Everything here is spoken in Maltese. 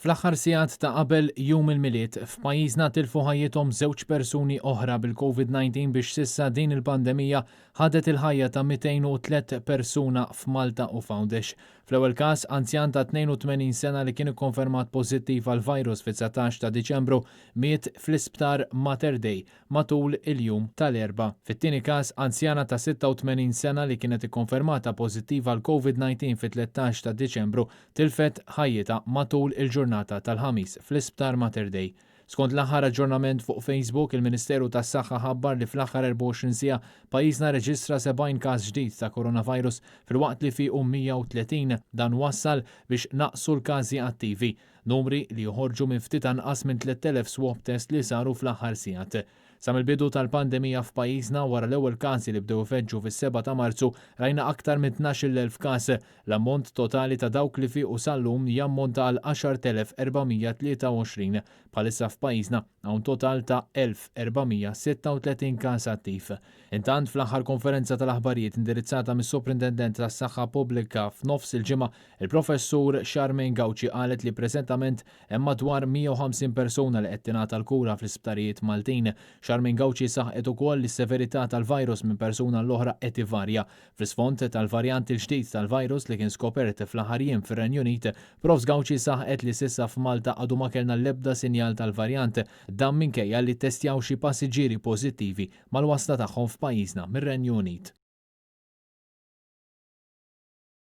Fl-aħħar sigħat ta' qabel Jum il-Milied, f'pajjiżna tilfu ħajjithom żewġ persuni oħra bil-Covid-19 biex s'issa din il-pandemija ħadet il-ħajja ta' 203 persuna f'Malta u f'Għawdex. Fl-ewwel każ, anzjan ta' 82 sena li kien ikkonfermat pożittiv għall-virus fit-19 ta' Diċembru miet fl-Isptar Mater Dei matul il-jum tal-Erbgħa. Fit-tieni każ, anzjana ta' 86 sena li kienet ikkonfermata pożittiva għall-Covid-19 fit-13 ta' Diċembru tilfet ħajjitha matul il-ġurnata tal-Ħamis fl-Isptar Mater Dei. Skont l-aħħar aġġornament fuq Facebook, il-Ministeru tas-Saħħa ħabbar li fl-aħħar 24 siegħa pajjiżna rreġistra 70 każ ġdid ta' coronavirus filwaqt li fiequ 130. Dan wassal biex naqsu l-każi attivi, numri li joħorġu minn ftit anqas minn 3,000 swab test li saru fl-aħħar sigħat. Sa mill-bidu tal-pandemija f'pajjiżna wara l-ewwel każi li bdew ifeġġu fis-7 ta' Marzu rajna aktar minn 12,000 każ. L-ammont totali ta' dawk li fiequ sal-lum jammonta għal 10,423. Bħalissa f'pajjiżna hawn total ta' 1,436 każ attiv. Intant fl-aħħar konferenza tal-aħbarijiet indirizzata mis-Soprintendent tas-Saħħa Pubblika f'nofs il-ġimgħa, il-Professur Charmaine Gauci qalet li preżentament Hemm madwar 150 persuna li qed tingħata l-kura fl-isptarijiet Maltin. Charmaine Gauci saħqet ukoll li s-severità tal-virus minn persuna għall-oħra qed ivarja. Fl-isfond tal-varjant il-ġdid tal-virus li kien skopert fl-aħħar jiem fir-Renju Unit, Profs Gauci saħqet li s'issa f'Malta għadu ma kellna l-ebda sinjal tal-varjant. Dan minkejja li ttestjaw xi passiġġieri pożittivi mal-wasla tagħhom f'pajjiżna mir-Renju Unit.